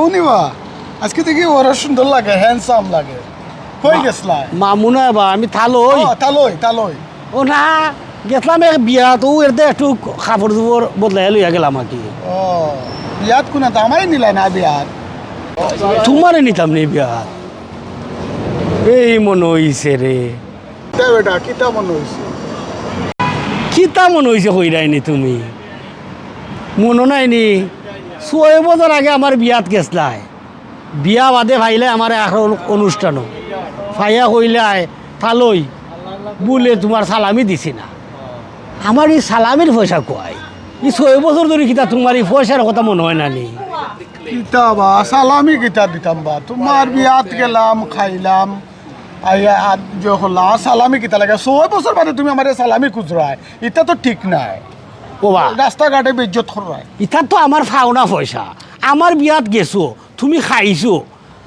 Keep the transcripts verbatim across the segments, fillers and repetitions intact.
উনি বা, আজকে দেখি ওরা সুন্দর লাগে, হ্যান্ডসাম লাগে। কই গেছলা? মামু না বা, আমি থালই। ও, থালই, থালই। ও না, গেছলাম এক বিয়াত, ও এরতে একটু কাপড় চোপড় বদলাইয়া লইয়া গেলাম আর কি। ও, বিয়াত কোনা তো আমারে নিলা না বিয়াত। তোমারে নিতাম নি বিয়াত। এই মনো অইছে রে। তে বেটা, কিতা মনো অইছে? কিতা মনো অইছে কইরায়নি তুমি? মনো নায়নি? ছয় বছর আগে আমার বিয়াত গেছলায়। বিয়া বাদে পাইলায় আমারে এক অনু-, অনুষ্ঠানো। পাইয়া কইলায়, "থালই, বুলে তুমার সালামি দিছি না।" আমার ই সালামির পয়সা কই? ই ছয় বছর ধরি কিতা তুমার ই পয়সার কথা মনো অয় না নি? কিতা বা, সালামি কিতা দিতাম বা? তুমার বিয়াত গেলাম, খাইলাম, আইয়া আর যে হলা, সালামি কিতা লাগে? ছয় বছর বাদে তুমি আমারে সালামি খুজরায়, ইতা তো ঠিক নায়। ও বা। রাস্তাঘাটে বেইজ্জত কররায়। ইতা তো আমার পাওনা পয়সা, আমার বিয়াত গেছো, তুমি খাইছো,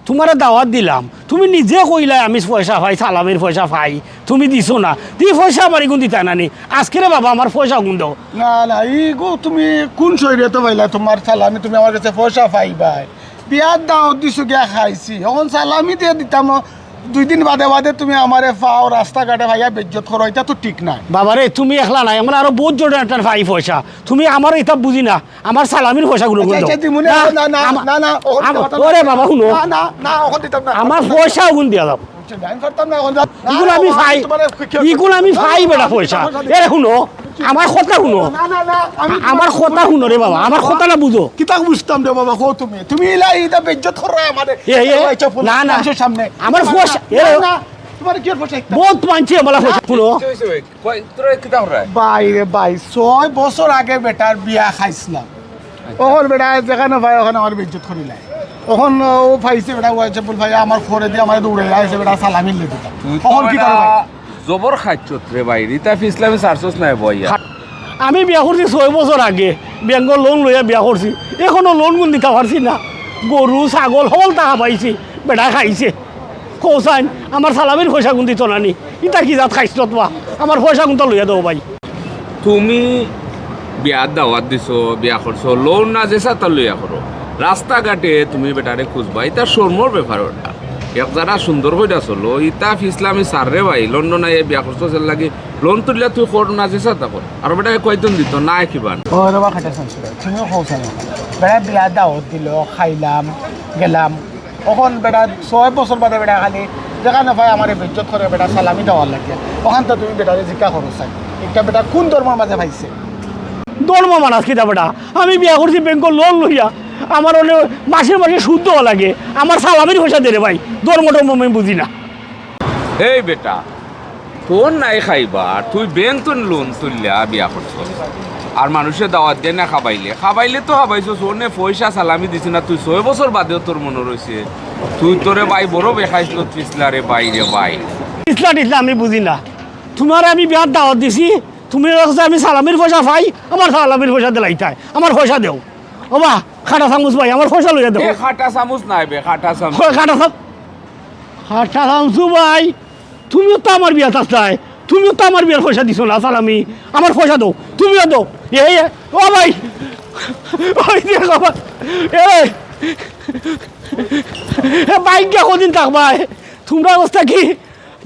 তুমারে দাওয়াত দিলাম, তুমি নিজে কইলায় আমি পয়সা পাই, সালামির পয়সা পাই, তুমি দিছো না। তি পয়সা আমার ইগুন দিতায় না নি? আজকে রে বাবা, আমার পয়সা গুন দেও। না, না, ইগু তুমি কুন শরীয়তো পাইলায়? তুমার সালামি তুমি আমার গেছে পয়সা পাইবায়। বিয়ার দাওয়াত দিছো গিয়া খাইছি, অখন সালামি দিয়া দিতাম, দুই দিন বাদে বাদে তুমি আমারে পাও, রাস্তাঘাটে পাইয়া বেইজ্জত করো, ইতা তো ঠিক নায়। বাবারে, তুমি একলা নায়, আমরা আরো বউত জনে একটা পাই পয়সা, তুমি আমারে ইতা বুঝি না। আমার সালামির পয়সাগুন দেও। আচ্ছা, দিমুনে, না, না, না, আমা-, না, না, অখন আমা-, দিতাম না। ওরে বাবা, হুনো। না, না, না, অখন দিতাম না। আমার পয়সাগুন দিয়া যাও। আচ্ছা, আমি পারতাম না, অখন যা-, না, ইগুন না, আমি অখন পাই, তুমারে কি-, কি-, ইগুন আমি না, পাই না, বেটা না, পয়সা। না, না, এরে হুনো, আমার কথা হুনো। না, না, না, আমি আমার কথা হুনো রে বাবা, আমার কথাটা বুঝো। কিতা বুঝতাম রে বাবা, কও তুমি। তুমি ইলা ইতা বেইজ্জত কররায় আমারে। এ, এ, আচ্ছা, না, না। মানুষের সামনে। আমার পয়সা, না, এ, না, তুমারে কিওর পয়সা দিতাম? বউত মানছি আমার পয়সা, হুনো। কই, তোরা কিতা কররা? ভাই রে ভাই, ছয় বছর আগে বেটার বিয়া খাইছলাম। আচ্ছা। অখন বেটা যেখানো পায়, অখানো আমার বেইজ্জত করিলায়। অখন ও পাইছে বেটা, ও আছে বল ভাই, আমার খরে দি আমারে দৌড়াইয়া আইছে বেটা, সালামি লইয়া দিতা। তুই তো অখন কিতা বেটা করবা? জবর খাইছত রে ভাই, ইতা ফিছলামি ছাড়ছস নায় বইয়া। খা-, আমি বিয়া করছি ছয় বছর আগে, ব্যাংকর লোন লইয়া বিয়া করছি, অখনো লোনগুন দিতা পারছি না। গরু, ছাগল, হকলতা হাবাইছি, বেটা খাইছে। কও চাইন, আমার সালামির পয়সাগুন দিতো না নি? ইতা কি জাত খাইছত বা? আমার পয়সাগুনতা লইয়া দেও ভাই। তুমি বিয়ার দাওয়াত দিছো, বিয়া করছো, লোন না যেছা তা লইয়া করো। রাস্তাঘাটে তুমি বেটারে খুজবা, ইতা শরমর ব্যাপার ওটা। এক যারা সুন্দর কইরা চলো, ইতা ফিছলামি ছাড় রে ভাই, লন্ডন আইয়া বিয়া করছস এরলাগি, লোন তুলিয়া তুই কর না যেছা তা কর। আর বেটায় কয়দিন দিত, না কিবা না। ও রে বা খাটা শুনছি, তুমিও কও চাইন। বেটা বিয়ার দাওয়াত দিলো, খাইলাম, গেলাম, অখন বেটা ছয় বছর বাদে বেটা খালি যেখানো পায় আমারে বেইজ্জত করে বেটা সালামি দেওয়ার লাগিয়া। অখান তো তুমি বেটারে জিকা করো চাইন। ইটা বেটা কুন ধর্মর মাঝে পাইছে? ধর্ম মানাস কিতা বেটা? আমি বিয়া করছি ব্যাংকর লোন লইয়া, আমার অনে মাসে মাসে সুদ দেওয়া লাগে, আমার সালামির পয়সা দে রে ভাই, ধর্ম টর্ম আমি বুঝি না। এই বেটা, তোর নাই খাইবার, তুই ব্যাংক তো লোন তুলিয়া বিয়া করছস। আর মানুষে দাওয়াত দেয় না খাবাইলে, খাবাইলে তো খাবাইছস, অনে পয়সা সালামি দিছে না, তুই ছয় বছর বাদেও তোর মনো রইছে। তুই তো রে ভাই বড় বেখাইছলত ফিছলা রে ভাই রে ভাই। ফিছলা টিছলা আমি বুঝি না। তুমারে আমি বিয়ার দাওয়াত দিছি, তুমি কইছো আমি সালামির পয়সা পাই, আমার সালামির পয়সা দিলাইতায়, আমার পয়সা দেও। ও বা, খাটা চামুচ ভাই, আমার পয়সা লইয়া দেও। এ খাটা চামুচ নায় বে, খাটা চামুচ। কই খাটা চাম-, খাটা চামচু ভাই, তুমিও তো আমার বিয়াত আছলায়, তুমিও তো আমার বিয়ার পয়সা দিছো না, সালামি, আমার পয়সা দেও, তুমিও দেও। এ, এ, ও ভাই, ওই দেখো ভাই, এ, এ, ভাই, কে কদিন থাকবায়? তুমরার অবস্থা কি?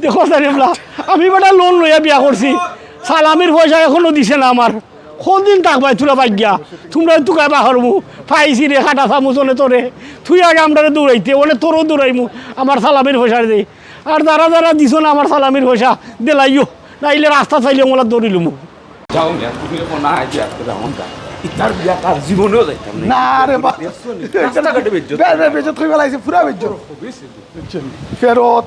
দেখো জানি বলা, আমি বেটা লোন লইয়া বিয়া করছি, সালামির পয়সা অখনো দিছে না আমার। কদিন থাকবায় তুরা ভাইগ্যা? তুমরারে তুকাইবা করমু, পাইছি রে খাটা চামুচ অনে তোরে, তুই আগে আমরারে দৌড়াইতে, অনে তোরেও দৌড়াইমু, আমার সালামির পয়সা দে। আর যারা যারা দিছো না আমার সালামির পয়সা, দিলাইও, নাইলে রাস্তাত পাইলে অমলা দৌড়িলুমু। যাও মিয়া, তুমি এখন আয় যে আজকে যাও না। ইতার বিয়াত আর জীবনেও যাইতাম না। না রে বা। দেখছো নি? রাস্তাঘাটে বেইজ্জত। বে-, বে-, বেইজ্জত কই ফেলাইছে, পুরা বেইজ্জত। বুঝছো নি? ফেরত